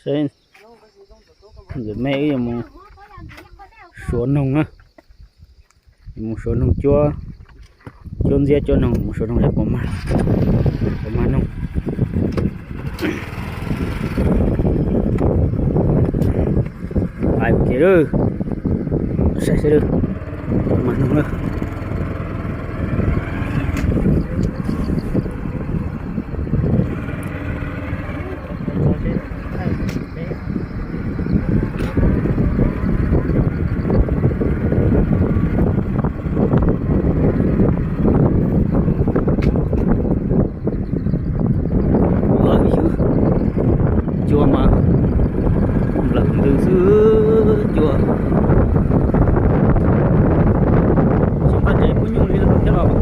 Ntxawm me wb yuav mus suav noog na. Yuav mus suav noog cuab, cuab ntxiab cuab noog, mus suav noog seb puas mag, puas mag noog. Pais ua ke lawm, saib seb lawm, puas mag noog lawm. Lawv ywg, cua mas nplawm ntws xwb cua. Tsis nqaj ntses muaj nyuj li lawm thiab los.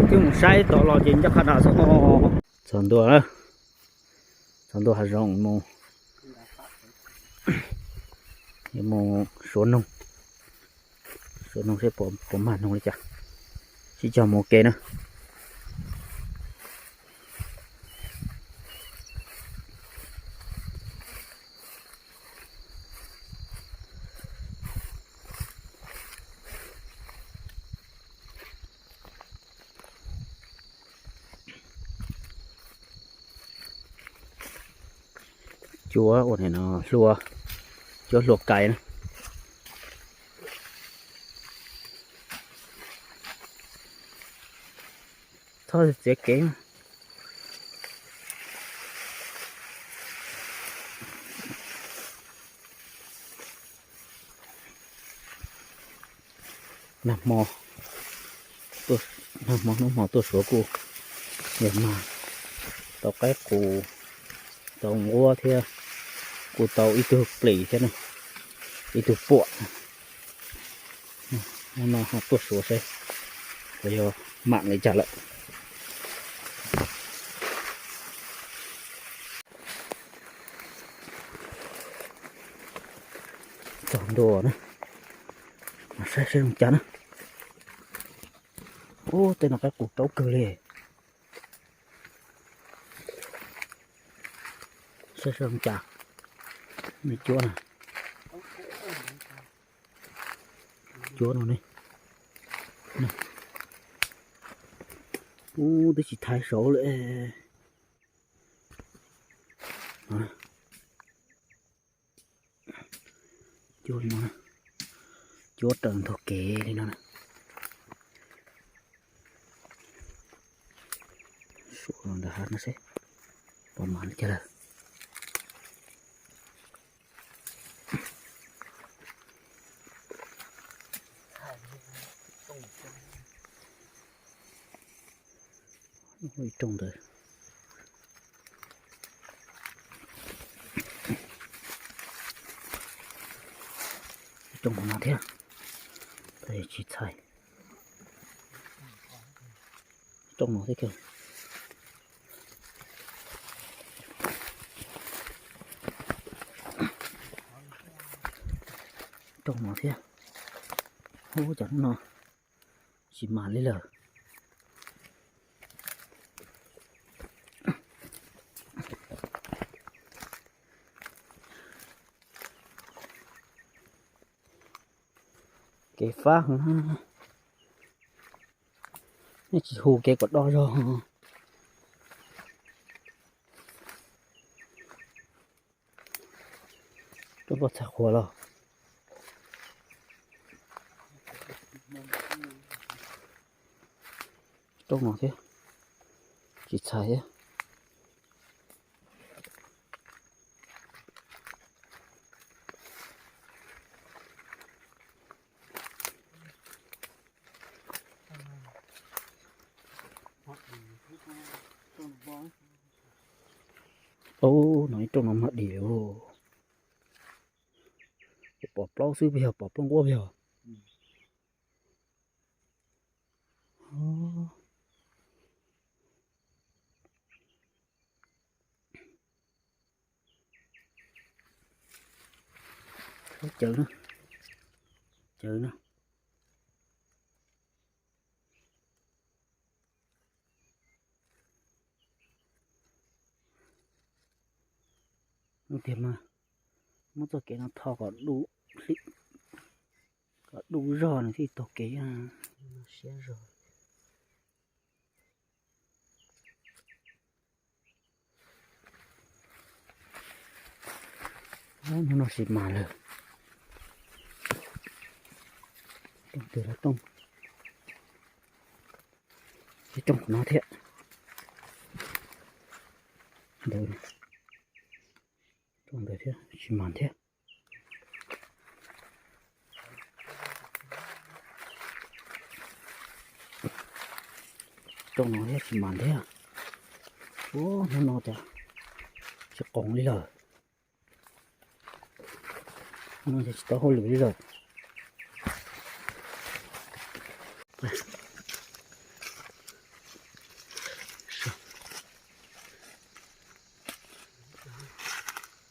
Twb mus saib tod los ces ncaj qha das xwb os. Txog ntua, txog ntua hav zoov mus, mus suav noog, suav noog seb puas mag noog li cas. Sib cog mus ua ke na. Cua ua no hlua, cua hlua kais na. Txhob txiav kev. Nag hmo, nag hmo hnub hmo tuaj suav kuj yog mag tau qaib qus, tau nquab thiab, kuj tau ib tug plis thiab ne, ib tug puam. Hnub no ho tuaj suav seb puas yog mam li cas lawm. Txog ntua na, saib seb zoo cas na. Ub, tej no qaib qus raub kawg li. Saib seb zoo cas. Me cuab na, cuab no ne. Ub, twb tsis thaiv saud lawm. Cuab no, cuab raws ntug kev li no na. Suav los ntawm hav no seb puas mag li cas lawm. Ib rooj ntawd, ib rooj no thiab, tsis txhais. Rooj no thiab, rooj no thiab. Ub, cov no tsis mag li lawm. Kev fab heev, nej tsis hu kev kom do zog. Rooj poj txhais qhuav los, rooj no thiab, tsis txhais thiab. Ub, no ib rooj no mag dim. Pom plaub xwb puas yog, pom plaub nquab puas yog? Cawv na, cawv na. Tiag mas, muab txoj kev no tho kom du, kom du zog nws thiaj taug kev siab zog. Hnub no sis mas lawm. Rooj twg lawm, rooj, rooj qhov no thiab. Ntawd, rooj ntawd thiab sis mas thiab. Rooj no thiab sis mas thiab. Ua hnub no cas tsis qoos li lawm. Hnub no ces tsis tau hauj lwm li lawm.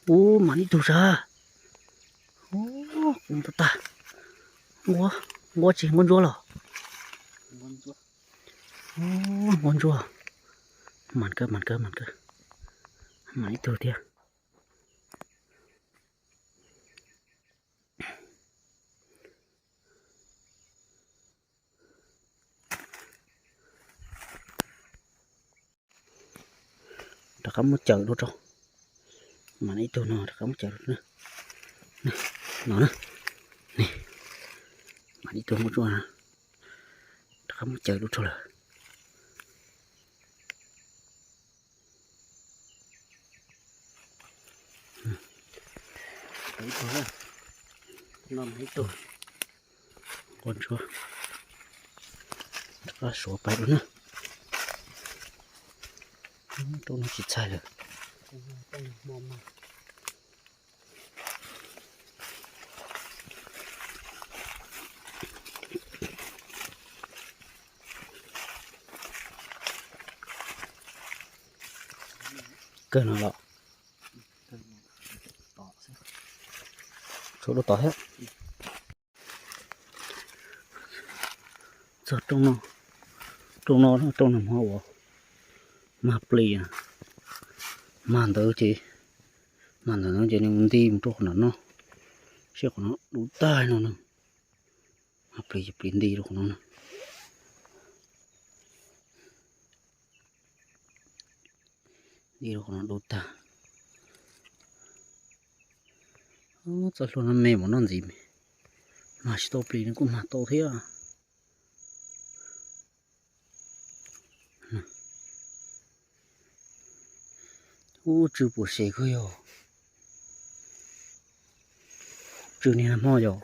Ub, mam ib tug sav. Ub, tag tag. Nquab, nquab tsis nquab ntsuab los? Nquab ntsuab. Mas kawg, mas kawg, mas kawg. Mas ib tug thiab. Rov qab muab caws dua rau. Mas ib tug no rov qab muab caws dua. No na. Mas ib tug muab tsuaj, rov qab muab caws dua rau lawm. Ib tug, no ib tug. Nquab ntsuab. Rov qab suav pais dua na. Rooj no tsis txhais lawm. Kawg no los? Tshuav dua tod thiab. Txog rooj no, rooj no, rooj no hmo uas mag plis, mag ntawd ces, mag ntawd no ces nws nti mus rau qhov no no, saib qhov no dub tag no na. Mag plis ces plis nti rau qhov no na. Nti rau qhov no dub tag. Txoj hlua no me mas noj ntxiv, mag tsis tau plis nws kuj mag tau thiab. Ub, tsw puas sev kawg yog. Tsw niag nag hmo yog.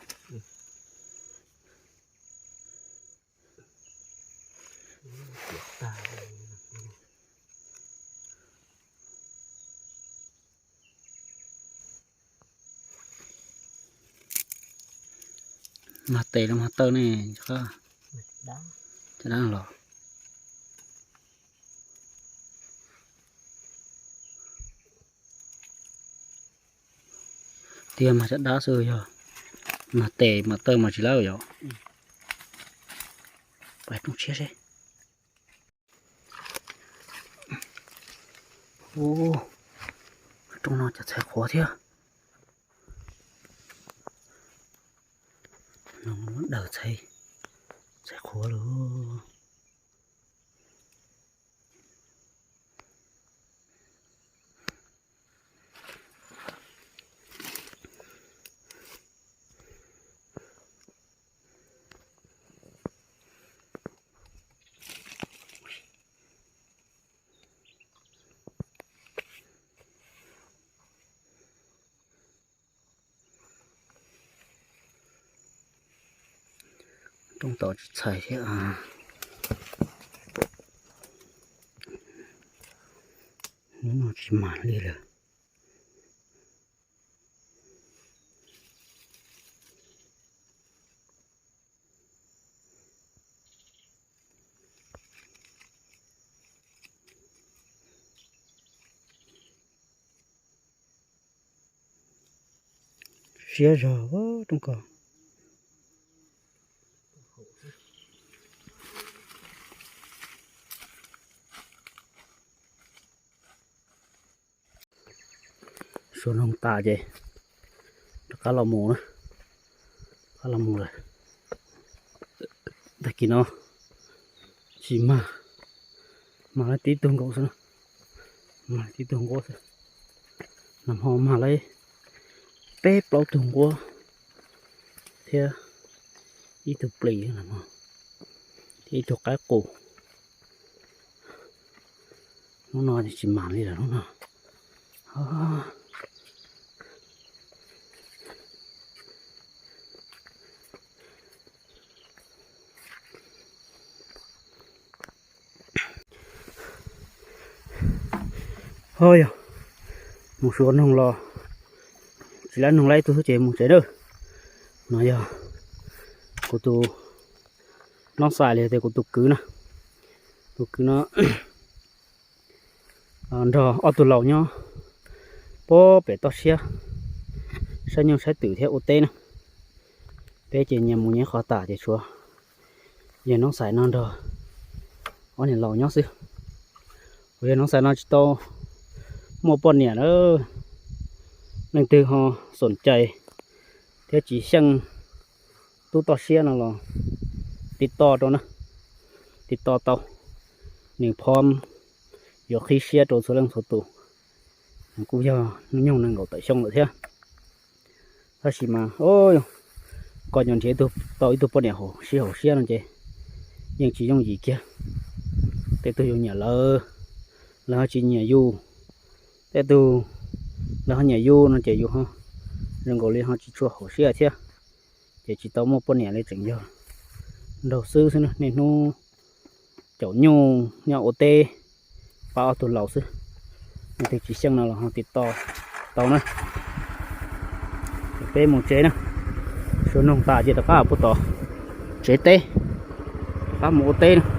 Mag tes los mag taw ne? Caj dab los? Tiag, mag caj dab xwb yog. Mag tes mag taw mas tsis lawm yom. Pais rooj tshiab seb. Ub, rooj no cas txhais qhuav thiab. No muab daws txhais, txhais qhuav lawm. Rooj tod tsis txhais thiab. Hnub no tsis mag li lawm. Siab zog rooj ko. Tsuas noog tas ces rov qab los mus na, rov qab los mus lawm. Tag kis no tsis mag, mag lawm tib tug nkaus xwb, mag tib tug nquab xwb. Nag hmo mag lawm peb plaub tug nquab thiab ib tug plis, thiab ib tug qaib qus. Hnub no tsis mag li lawm hnub no. Ho yog mus suav noog los tsis lab noog lab ib tug xwb ces mus tsev na. No yog kuv tus noob xais li tias kuv tus kwv na, tus kwv no nrog ob tug laus nyob puag pem toj siab saib nyuj saib twm thiab ua teb na. Peb ces nyias mus nyias qhov tas ces tshuav yawg noob xais no nrog ob niag laus nyob xwb. Kuv yawg noob xais no tsis tau muaj poj niam na. Leej twg ho xoom cai thiab tsis xyeej tub toj siab no los tiv toj rau na, tiv toj tau, nws phob yuav qhib siab rau txhua leej txhua tus. Kuj yog hnub nyoog nees nkaum tawm xyoo lawm thiab. Tab sis mas koj nco nrhiav tau ib tug poj niam haum siab haum siab no ces yeej tsis yooj yim kiag. Tej tug yus nyiam lawv, lawv ho tsis nyiam yus. Tej tug lawv ho nyiam yus no ces yus ho zoo nkaus li ho tsis tshua haum siab thiab. Ces tsis tau muaj poj niam li, tseem yog nraug xwb xwb, niaj hnub caum nyuj nyob ua teb pab ob tug laus xwb. Leej twg tsis xyeej no los ho tiv toj tau na. Peb mus tsev na, suav noog tas ces rov qab puag tom tsev teb, rov qab mus ua teb na.